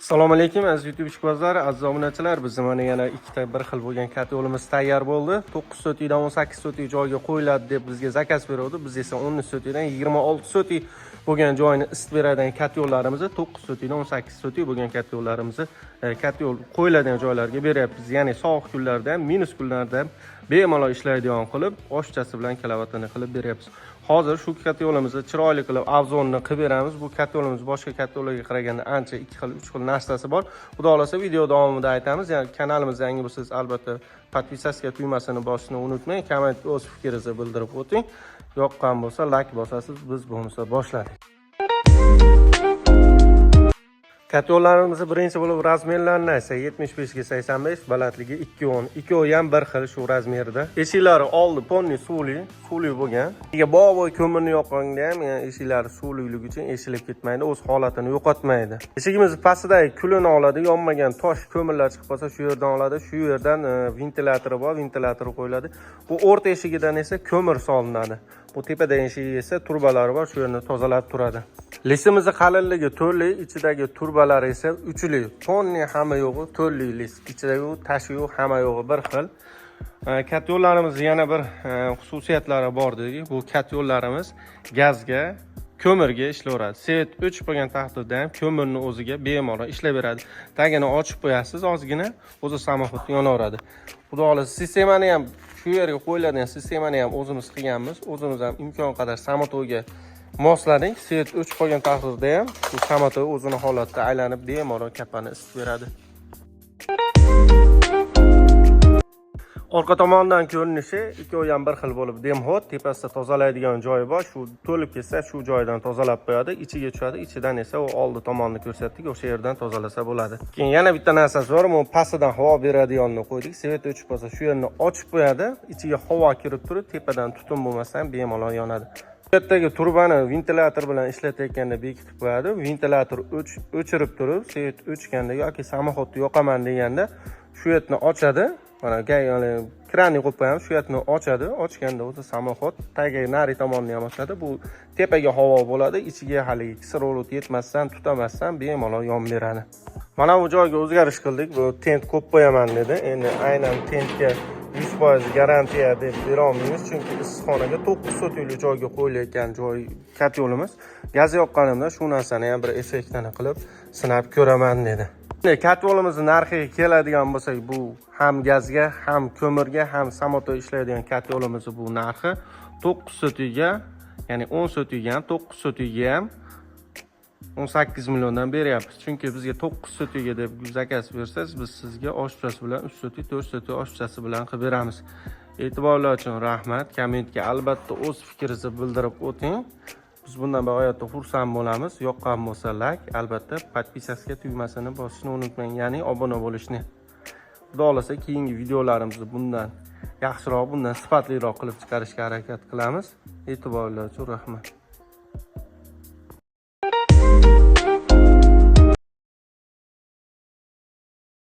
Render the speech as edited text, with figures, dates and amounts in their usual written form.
Assalomu alaykum, aziz YouTube ishqibozlari, aziz obunachilar. Biz mana yana ikkita bir xil bo'lgan котлimiz tayyor bo'ldi. 9 sotikdan 18 sotik joyga qo'yiladi deb bizga заказ beruvdi. Biz esa 10 sotikdan 26 sotik bo'lgan joyini isitib beradigan котлlarimizni, 9 sotikdan 18 sotik bo'lgan котлlarimizni котёл qo'yiladigan joylarga beryapmiz. Ya'ni sovuq kunlarda ham, minus kunlarda ham bemalol ishlaydigan qilib, oshchasi bilan киловаттini qilib beryapmiz. Hozir shu котлimizni chiroyli qilib обзорni qilib beramiz. Bu котлimiz boshqa котлlarga qaraganda ancha ikki xil, uch xil narsasi bor. Xudo xohlasa, video davomida aytamiz. Ya'ni kanalimizda yangi bo'lsangiz, albatta подписаться tugmasini bosishni unutmang. Kommentga o'z fikringizni bildirib o'ting. Yoqqan bo'lsa, like bosasiz. Biz bo'lmasa boshladik. Котлlarimizni birinchi bo'lib размерlarini aytsak, 75 ga 85, balandligi 2.10. Ikkovi ham bir xil shu размерda. Eshiklari oldi полный suvli, suvli bo'lgan. Ega boboy ko'mirni yoqqanda ham, yani eshiklari suvliligi uchun eshilib ketmaydi, o'z holatini yo'qotmaydi. Eshigimiz pastidagi kulini oladi, yonmagan tosh ko'mirlar chiqib qolsa, shu yerdan oladi. Shu yerdan ventilyatori bor, ventilyatori qo'yiladi. Bu o'rta eshigidan esa ko'mir solinadi. Bu tepadagi eshigi esa trubalari bor, shu yerni tozalab turadi. Listimizni qalinligi to'rtlik, ichidagi trubalari esa uchlik. Полный hamma yo'g'i to'rtlik list. Ichidagi tashi yo'q, hamma yo'g'i bir xil. Котлlarimizni yana bir xususiyatlari bor dedik. Bu котлlarimiz gazga, ko'mirga ishlayveradi. Свет o'chib qolgan taqdirda ham ko'mirni o'ziga bemalol ishlayveradi. Tagini ochib qo'yasiz ozgina, o'zi самоход yonaveradi. Xudo xohlasa, sistemani ham, shu yerga qo'yiladigan sistemani ham o'zimiz qilganmiz. O'zimiz ham imkon qadar самотокga mosladik. Свет o'chib qolgan taqdirda ham bu самоток o'zini holatda aylanib bemalol kapani isitib beradi. Orqa tomondan ko'rinishi ikkovi ham bir xil bo'lib, дымоход, tepasida tozalaydigan joyi bor. Shu to'lib ketsa, shu joyidan tozalab qo'yadi, ichiga tushadi, ichidan esa u oldi tomonni ko'rsatdik, o'sha yerdan tozalasa bo'ladi. Keyin yana bitta narsasi bor, bu pastidan havo beradiganini qo'ydik. Свет o'chib qolsa, shu yerni ochib qo'yadi, ichiga havo kirib turib, tepadan tutun bo'lmasdan bemalol yonadi. Bu yerdagi trubani ventilyator bilan ishlatayotganda bekitib qo'yadi. Ventilyator o'chirib turib, свет o'chganda yoki самоход ni yoqaman deganda shu yerni ochadi. Mana kranni qo'yib qo'yamiz, shu yerni ochadi. Ochganda o'zi самоход tagiga, nari tomonni ham ochadi. Bu tepaga havo bo'ladi, ichiga haligi kislorod yetmasdan, tutamasdan bemalol yon beradi. Mana bu joyga o'zgarish qildik. Bu tent qo'yib qo'yaman dedi. Endi aynan tentga 100% garantiya deb bera olmaymiz, chunki issiqxonaga 9 sotikli joyga qo'yilayotgan joy котлimiz. Gaz yoqqanimda shu narsani ham bir effektini qilib sinab ko'raman dedi. Котлimizni narxiga keladigan bo'lsak, bu ham gazga, ham ko'mirga, ham самоток ishlaydigan котлimizni bu narxi 9 sotikga, ya'ni 10 sotikga ham, 9 sotikga ham 18 milliondan beryapmiz. Chunki bizga 9 sotikga deb заказ bersangiz, biz sizga oshchasi bilan 3 sotik, 4 sotik oshchasi bilan qilib beramiz. E'tiborlar uchun rahmat. Kommentga albatta o'z fikringizni bildirib o'ting. Biz bundan bag'oyatda xursand bo'lamiz. Yoqqan bo'lsa, like, albatta подписаться tugmasini bosishni unutmang, ya'ni obuna bo'lishni. Xudo xohlasa, keyingi videolarimizni bundan yaxshiroq, bundan sifatliroq qilib chiqarishga harakat qilamiz. E'tiborlar uchun rahmat.